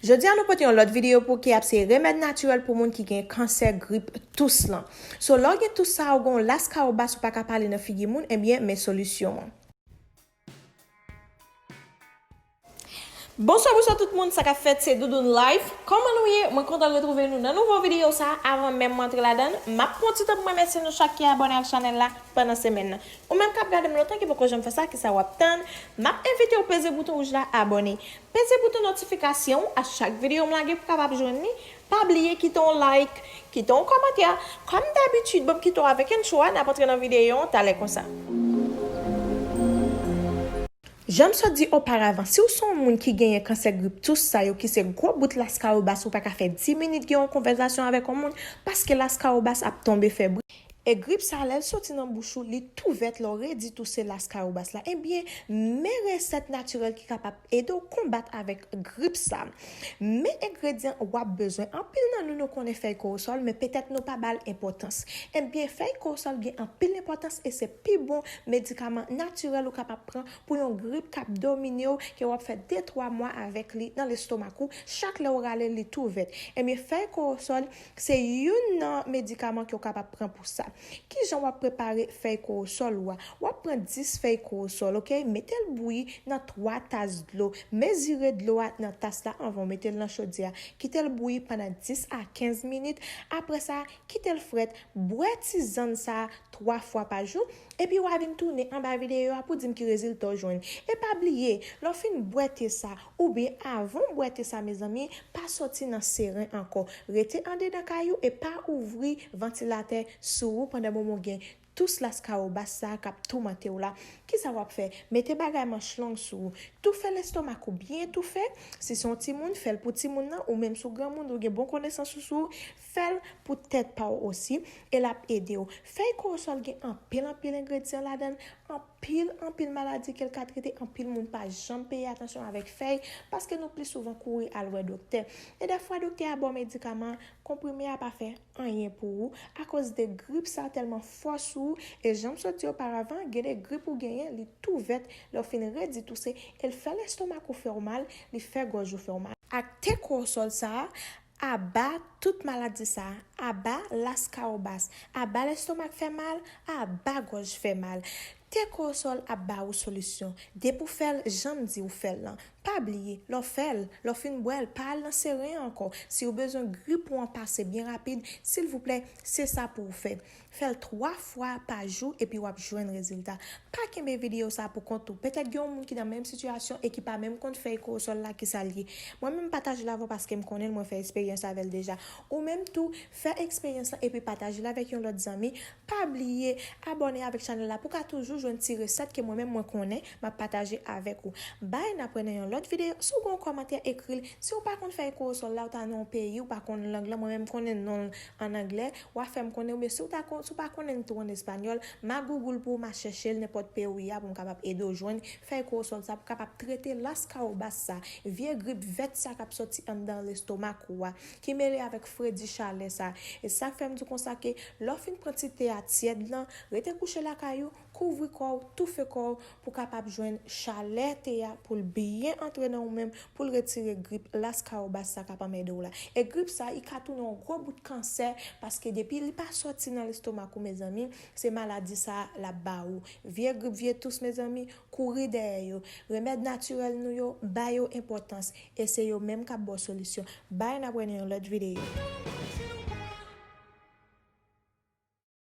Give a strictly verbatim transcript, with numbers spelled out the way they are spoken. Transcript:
Jodi a nou pote yon lòt videyo pou ki ap se remèd natirèl pou moun ki gen kansè grip tous lan. So, lè w gen tous sa, ou gen yon laskawobas ou pa ka pale nan figi moun, ebyen, men solisyon an. Bonswa, bonswa tout moun, sa k ap fèt, se Doudoun Life. Kòman nou ye? Mwen kontan retwouve nou nan nouvo videyo sa. Avan menm mwen antre ladan, m ap pran ti tan pou mwen remèsye nou chak ki abòne ak chanèl la pandan semèn nan. Ou menm k ap gade m lontan ki poko janm fè sa, kisa w ap tann? M ap envite w peze bouton wouj la, abòne. Peze bouton notifikasyon a chak videyo m lage pou w kapab jwenn li. Pa bliye kite yon like, kite yon kòmantè. Kòm dabitid, ban m kite w avèk entwo a, n ap antre nan videyo an talè konsa. Jan m sot di oparavan, si w se yon moun ki genyen kansè grip tous sa yo, ki se gwo bout laskawobas, ou pa ka fè dis minit gen yon konvèsasyon avèk yon moun, paske laskawobas ap tonbe fè bri. E grip sa, lè l soti nan bouch ou, li tou vèt, lè w redi touse laskawobas la. Ebyen, men resèt natirèl ki kapab ede w konbat avèk grip sa. Men engredyan w ap bezwen. Anpil nan nou, nou konnen fèy kowosòl, men petèt nou pa ba l enpòtans. Ebyen, fèy kowosòl gen anpil enpòtans e se pi bon medikaman natirèl ou kapab pran pou yon grip k ap domine w, ke w ap fè de twa mwa avèk li nan lestomak ou, chak lè w rale l, li tou vèt. Ebyen, fèy kowosòl, se youn nan medikaman ke w kapab pran pou sa. Kijan w ap prepare fèy kowosòl ou a? W ap pran dis fèy kowosòl, oke? Mete l bouyi nan twa tas dlo. Mezire dlo a nan tas la anvan w mete l nan chodyè a. Kite l bouyi pandan dis a kenz minit. Apre sa, kite l frèt. Bwè tizann sa a twa fwa pa jou. Epi w a vin tounen anba videyo a pou di m ki rezilta w jwenn. E pa bliye, lè w fin bwè te sa, oubyen avan w bwè te sa, mezanmi, pa soti nan seren ankò. Rete andedan kay ou e pa ouvri vantilatè sou ou pandan moman w gen tous laskawobas sa a k ap toumante w la. Kisa w ap fè? Mete bagay manch long sou ou. Toufe lestomak ou byen toufe. Si se yon timoun, fè l pou timoun nan, ou menm si w granmoun, ou gen bon konesans ou sou ou, fè l pou tèt pa w osi, e l ap ede w. Fèy kowosòl gen anpil, anpil engredyan ladan l, anpil, anpil maladi ke l ka trete, anpil moun pa janm peye atansyon avèk fèy, paske nou pli souvan kouri al wè doktè. E dèfwa doktè a ba w medikaman, konprime a pa fè anyen pou ou, akoz de grip sa tèlman fò sou ou, e jan m sot di oparavan, gen de grip ou genyen, li tou vèt, lè w fin redi touse, e l fè lestomak ou fè w mal, li fè gòj ou fè w mal. Ak te kowosòl sa a, aba tout maladi sa a, aba laskawobas, aba lestomak fè mal, aba gòj fè mal. Te kowosòl ap ba ou solisyon. Depi w fè l, jan m di w fè l lan. Pa bliye, lè w fè l, lè w fin bwè l, pa al nan seren an ankò. Si w bezwen grip ou an pase byen rapid, silvouplè, se sa pou w fè. Fè l twa fwa pa jou epi w ap jwenn rezilta. Pa kenbe videyo sa pou kont ou. Petèt gen yon moun ki nan menm sitiyasyon e ki pa menm konn fèy kowosòl la kisa l ye. Mwen menm, m pataje l avè w paske m konnen l, mwen fè eksperyans avè l deja. Ou menm tou, fè eksperyans lan epi pataje l avèk yon lòt zanmi. Pa bliye abòne avèk chanèl la pou w ka toujou jwenn ti resèt ke mwen menm mwen konnen m ap pataje avèk ou. Bay n ap wè nan yon lòt videyo. Si w gen yon kòmantè, ekri l. Si w pa konn fèy kowosòl la, ou ta nan yon peyi, ou pa konn lang lan, mwen menm m konnen non l an anglè, w a fè m konnen, oubyen si w ta kon-, si w pa konnen l tou an espanyòl, m a Google pou ou, m a chèche l nenpòt peyi w ye a pou m kapab ede w jwenn fèy kowosòl sa pou kapab trete laskawobas sa, vye grip vèt sa k ap sòti anndan lestomak ou a, ki mele avèk fredi chalè sa. E sa k fè m di w konsa ke lè w fin pran ti te a tyèd lan, rete kouche lakay ou, kouvri kò w, toufe kò w pou w kapab jwenn chalè te a pou l byen antre nan ou menm, pou l retire grip laskawobas sa k ap anmède w la. E grip sa, li ka tounen yon gwo bout kansè, paske depi li pa sòti nan lestomak ou, mezanmi, se maladi sa l ap ba ou. Vye grip, vye tous, mezanmi, kouri dèyè yo. Remèd natirèl nou yo, ba yo enpòtans, e se yo menm k ap ba w solisyon. Bay n ap wè nan yon lòt videyo.